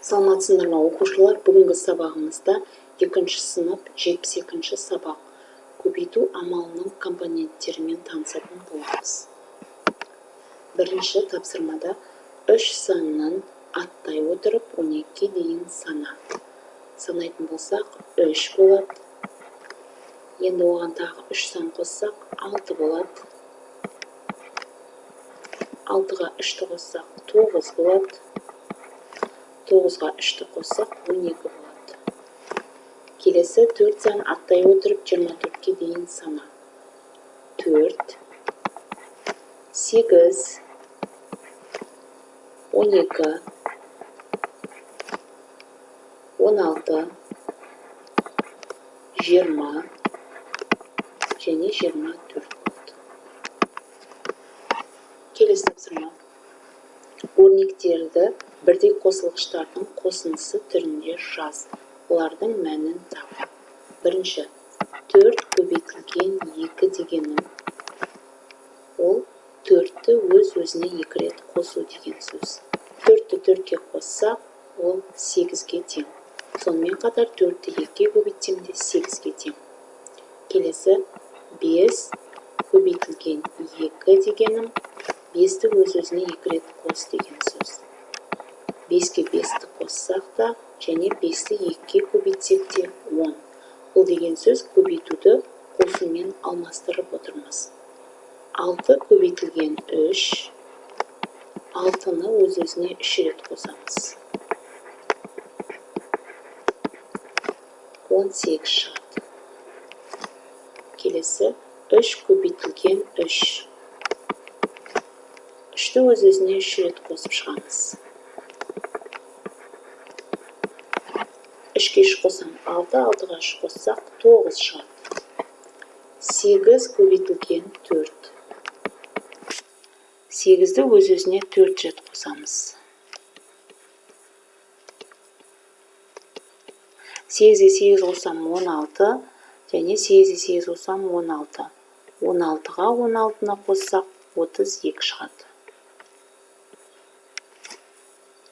Саламатсыңдар ма, оқушылар! Бүгінгі сабағымызда екінші сынып, 72-ші сабақ, көбейту амалының компоненттерімен танысатын боламыз. Бірінші тапсырмада үш санын аттай отырып 12-ге дейін сана. Санайтын болсақ, 3 болады. Енді оған тағы 3 сан қоссақ, 6 болады. 6-ға 3-ті қоссақ, 9 болады. 9-ға 3-ті қоссақ, 12 болады. Келесі 4 сан аттай отырып 24-ке дейін сана. 4, 8, 12, 16, 20 және 24 болады. Келесі тапсырма. Өрнектерді бірдей қосылғыштардың қосындысы түрінде жаз. Олардың мәнін тап. Бірінші, 4 көбейтілген 2 дегенім, ол 4-ті өз-өзіне 2 рет қосу деген сөз. 4-ті 4-ке қоссақ, ол 8-ге тең. Сонымен қатар 4-ті 2-ге көбейтсем де 8-ге тең. Келесі, 5 көбейтілген 2 дегенім, 5-ті өз-өзіне 2 рет қос деген сөз. 5-ке 5-ті қоссақ та, және 5-ті 2-ге көбейтсек те 10. Бұл деген сөз көбейтуді қосумен алмастырып отырмыз. 6 көбейтілген 3, 6-ны өз-өзіне 3 рет қосамыз. 18 шығады. Келесі 3 көбейтілген 3. 3-ті өз-өзіне 3 рет қосып шығамыз. 3-ке 3 қоссам 6, 6-ға 3 қоссақ 9 шығады. 8 көбейтілген 4. 8-ді өз-өзіне 4 рет қосамыз. 8-ге 8 қоссам 16, және 8-ге 8 қоссам 16. 16-ға 16-ны қоссақ 32 шығады.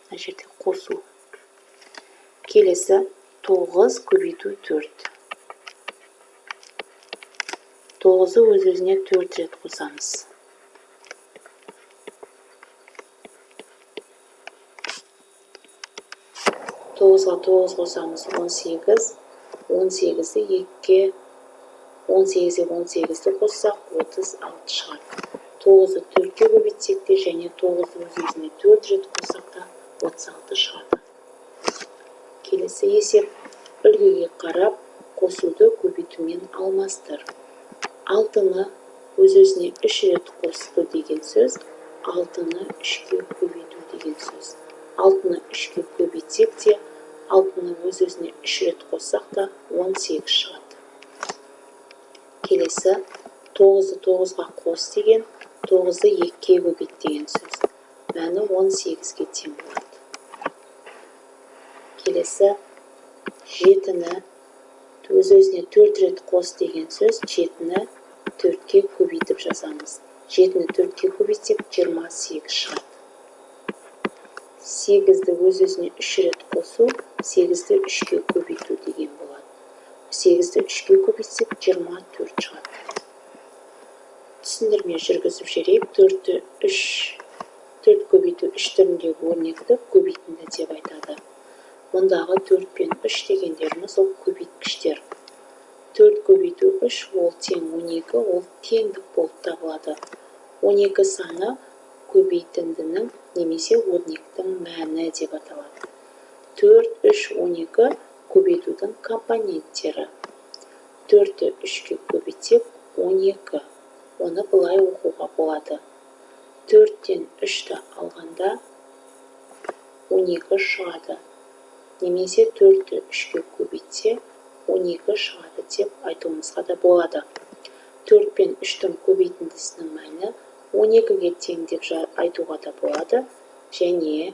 Мына жерде қосу. Келесі 9 көбейту 4. 9-ды өз-өзіне 4 рет қосамыз. 9-ға 9 қосамыз 18. 18-ді 2-ге, 18-ге 18-ді қоссақ 36 шығады. 9-ды 4-ке көбейтсек те және 9-ды өз-өзіне 4 рет қоссақ та 36 шығады. Келесі есеп. Үлгіге қарап қосуды көбейтумен алмастыр. 6-ны өз-өзіне 3 рет қосты деген сөз, 6-ны 3-ке көбейту деген сөз. 6-ны 3-ке көбейтсек те, 6-ны өз-өзіне 3 рет қоссақ та 18 шығады. Келесі 9-ды 9-ға қос деген, 9-ды 2-ге көбейт деген сөз. Мәні 18-ге тең болады. Келесі 7-ні өз-өзіне 4 рет қос деген сөз, 7-ні 4-ке көбейтіп жазамыз. 7-ні 4-ке көбейтсек 28 шығады. 8-ді өз-өзіне 3 рет қосу, 8-ді 3-ке көбейту деген болады. 8-ді 3-ке көбейтсек 24 шығады. Түсіндірме жүргізіп жіберейік. 4-ті 3, 4 көбейту 3 түріндегі өрнекті көбейтінді деп айтады. Мұндағы 4 пен 3 дегендеріміз ол көбейткіштер. 4 көбейту 3 ол тең 12, ол теңдік болып табылады. 12 саны көбейтіндінің немесе өрнектің мәні деп аталады. 4, 3, 12 көбейтудің компоненттері. 4-ті 3-ке көбейтсек 12. Оны былай оқуға болады. 4-тен 3-ті алғанда 12 шығады. Немесе 4-ті 3-ке көбейтсе 12 шығады деп айтуымызға да болады. 4 пен 3-тің көбейтіндісінің мәні 12-ге тең деп айтуға да болады. Және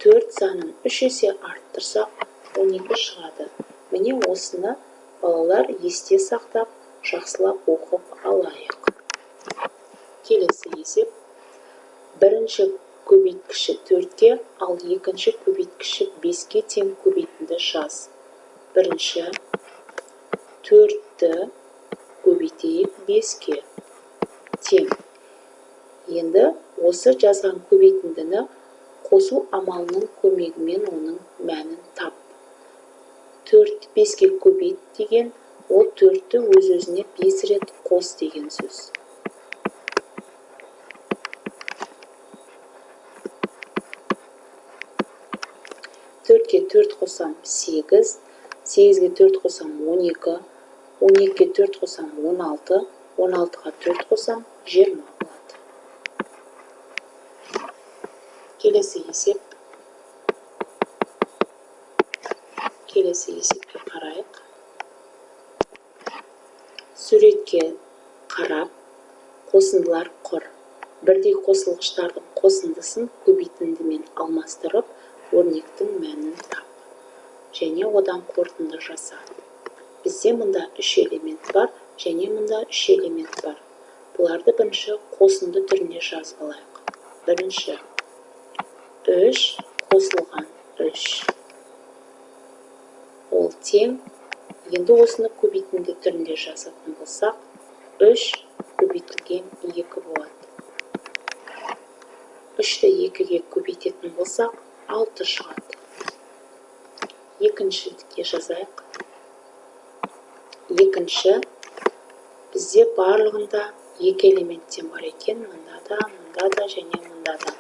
4 санын 3 есе арттырсақ 12 шығады. Міне осыны балалар есте сақтап, жақсылап оқып алайық. Келесі есеп. Бірінші көбейткіші 4-ке, ал екінші көбейткіші 5-ке тең көбейтінді жаз. Бірінші 4-ті көбейтейік 5-ке тең. Енді осы жазған көбейтіндіні қосу амалының көмегімен оның мәнін тап. 4 5-ке көбейт деген, ол 4-ті өз-өзіне 5 рет қос деген сөз. 4-ке 4 қосам 8, 8-ге 4 қосам 12, 12-ге 4 қосам 16, 16-ға 4 қосам 20 болады. Келесі есеп. Келесі есепке қарайық. Суретке қарап қосындылар құр. Бірдей қосылғыштардың қосындысын көбейтіндімен алмастырып, өрнектің мәнін тап. Және одан қорытынды жаса. Бізде мында 3 элемент бар, және мында 3 элемент бар. Бұларды бірінші қосынды түрінде жазып алайық. Бірінші 3 қосылған 3. Ол тең. Енді осыны көбейтінді түрінде жазатын болсақ, 3 көбейтілген 2 болады. 3-ті 2-ге көбейтетін болсақ, 6 шығады. Екіншіге жазайық. Екінші, бізде барлығында 2 элементтен бар екен, мында да, мында да және мында да.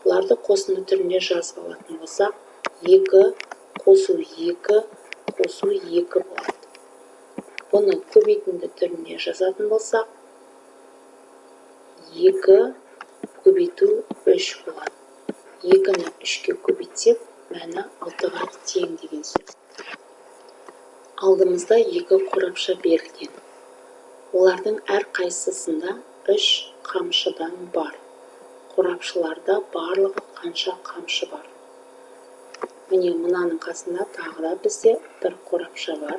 Бұларды қосынды түрінде жазып алатын болсақ, 2 қосу 2 қосу 2 болады. Бұны көбейтінді түрінде жазатын болсақ, 2 көбейту 3 болады. 2-ні 3-ке көбейтсек, мәні 6-ға тең деген сөз. Алдымызда 2 қорапша берілген. Олардың әрқайсысында 3 қамшыдан бар. Қорапшыларда барлығы қанша қамшы бар? Міне, мынаның қасында тағы да бізде бір қорапша бар.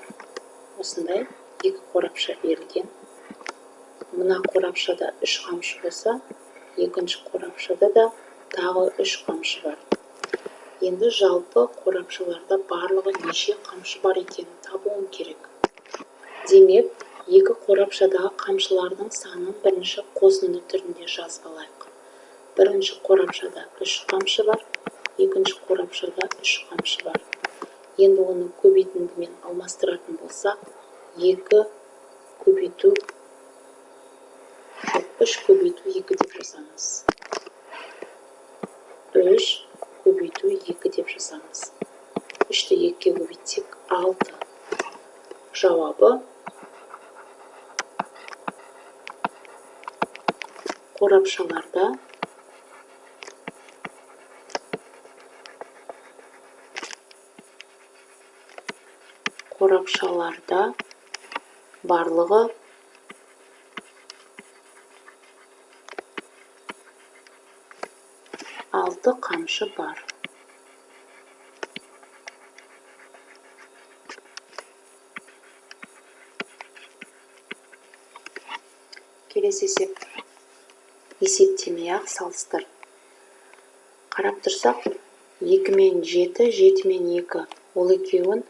Осындай 2 қорапша берілген. Мына қорапшада 3 қамшы болса, екінші қорапшада да тағы 3 қамшы бар. Енді жалпы қорапшаларда барлығы неше қамшы бар екенін табуым керек. Демек, 2 қорапшадағы қамшылардың санын бірінші қосынды түрінде жазып алайық. Бірінші қорапшада 3 қамшы бар, екінші қорапшада 3 қамшы бар. Енді оны көбейтіндімен алмастыратын болсақ, 2 көбейту, жоқ, 3 көбейту 2 деп жазамыз. 3 көбейту 2 деп жазамыз. 3-ті 2-ге көбейтсек, 6. Жауабы қорапшаларда барлығы 6 қамшы бар. Келесі есеп. Есептемей-ақ салыстыр. Қарап тұрсақ, 2 мен 7, 7 мен 2. Ол екеуін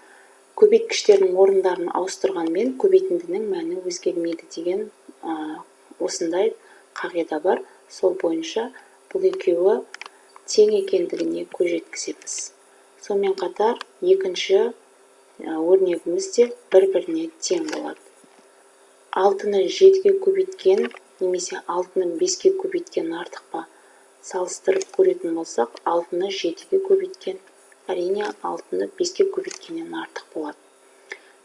көбейткіштердің орындарын ауыстырғанмен көбейтіндінің мәні өзгермейді деген, осындай қағида бар. Сол бойынша бұл екеуі тең екендігіне көз жеткіземіз. Сонымен қатар екінші өрнегіміз де бір-біріне тең болады. 6-ны 7-ге көбейткен немесе 6-ны 5-ке көбейткен артық па? Салыстырып көретін болсақ, 6-ны 7-ге көбейткен, әрине 6-ны 5-ке көбейткеннен артық болады.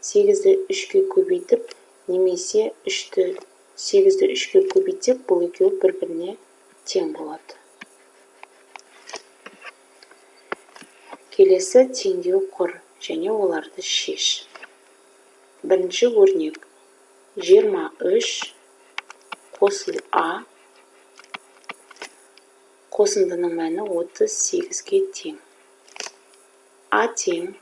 8-ді 3-ке көбейтіп немесе 8-ді 3-ке көбейтсек, бұл екеуі бір-біріне тең болады. Келесі теңдеу құр және оларды шеш. Бірінші өрнек 23 қосыл А қосындының мәні 38-ге тең. А тең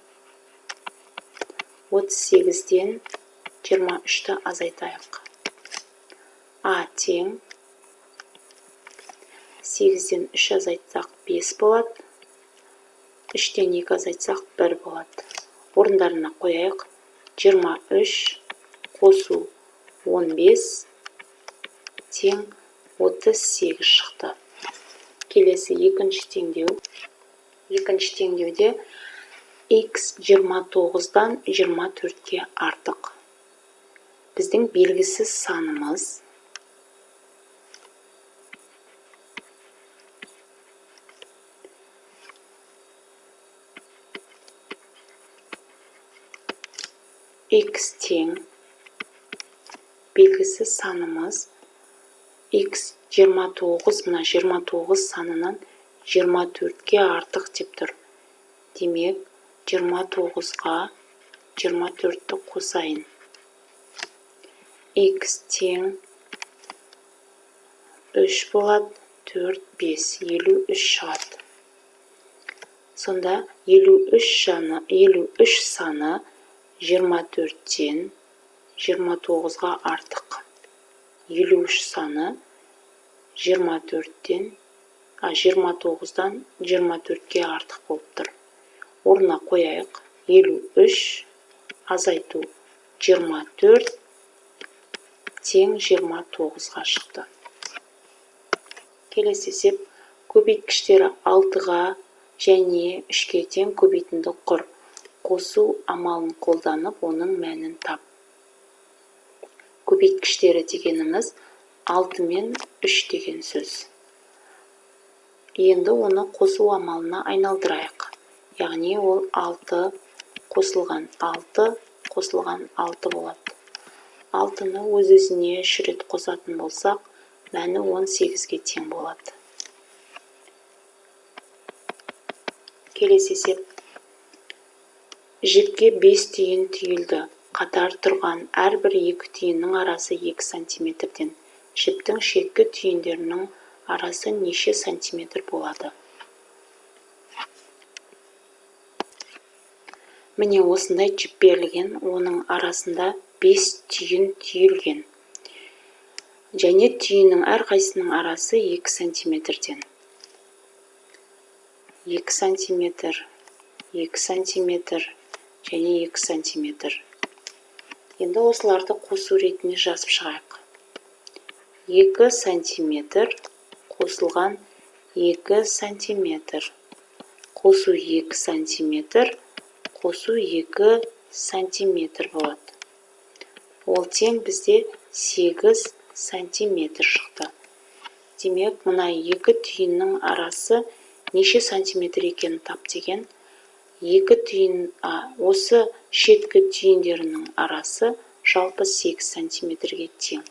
38-ден 23-ті азайтайық. А тең 8-ден 3 азайтсақ 5 болады. 3-тен 2 азайтсақ 1 болады. Орындарына қояйық. 23 қосу 15 тең 38 шықты. Келесі екінші теңдеу. Екінші теңдеуде x 29-дан 24-ке артық. Біздің белгісіз санымыз x тең белгісіз санымыз x 29, мына 29 санынан 24-ке артық деп тұр. Демек, 29-ға 24-ті қосайын. X тең 3 болады, 4, 5, 53 шығады. Сонда 53 саны 24-тен 29-ға артық. 53 саны 29-дан 24-ке артық болып тұр. Орнына қояйық. 53 азайту 24 тең 29-ға шықты. Келесі есеп. Көбейткіштері 6-ға және 3-ке тең көбейтінді құр. Қосу амалын қолданып, оның мәнін тап. Көбейткіштері дегеніміз 6 мен 3 деген сөз. Енді оны қосу амалына айналдырайық. Яғни ол 6 қосылған 6 қосылған 6 болады. 6-ны өз-өзіне 3 рет қосатын болсақ, мәні 18-ге тең болады. Келесі есеп. Жіпке 5 түйін түйілді. Қатар тұрған әрбір 2 түйіннің арасы 2 сантиметрден. Жіптің шеткі түйіндерінің арасы неше сантиметр болады? Міне осындай жіп берілген, оның арасында 5 түйін түйілген. Және түйіннің әрқайсысының арасы 2 сантиметрден. 2 сантиметр, 2 сантиметр және 2 сантиметр. Енді осыларды қосу ретінде жазып шығайық. 2 сантиметр қосылған 2 сантиметр. Қосу 2 сантиметр, қосу 2 сантиметр болады. Ол тең бізде 8 сантиметр шықты. Демек, мына 2 түйіннің арасы неше сантиметр екенін тап деген. 2 түйін, осы шеткі түйіндерінің арасы жалпы 8 сантиметрге тең.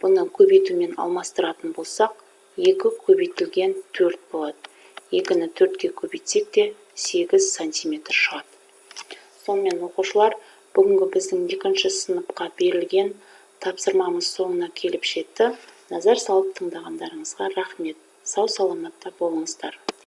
Бұны көбейтумен алмастыратын болсақ, 2 көбейтілген 4 болады. 2-ні 4-ке көбейтсек те 8 сантиметр шығады. Сонымен, оқушылар, бүгінгі біздің екінші сыныпқа берілген тапсырмамыз соңына келіп жетті. Назар салып тыңдағандарыңызға рахмет. Сау саламатта болыңыздар.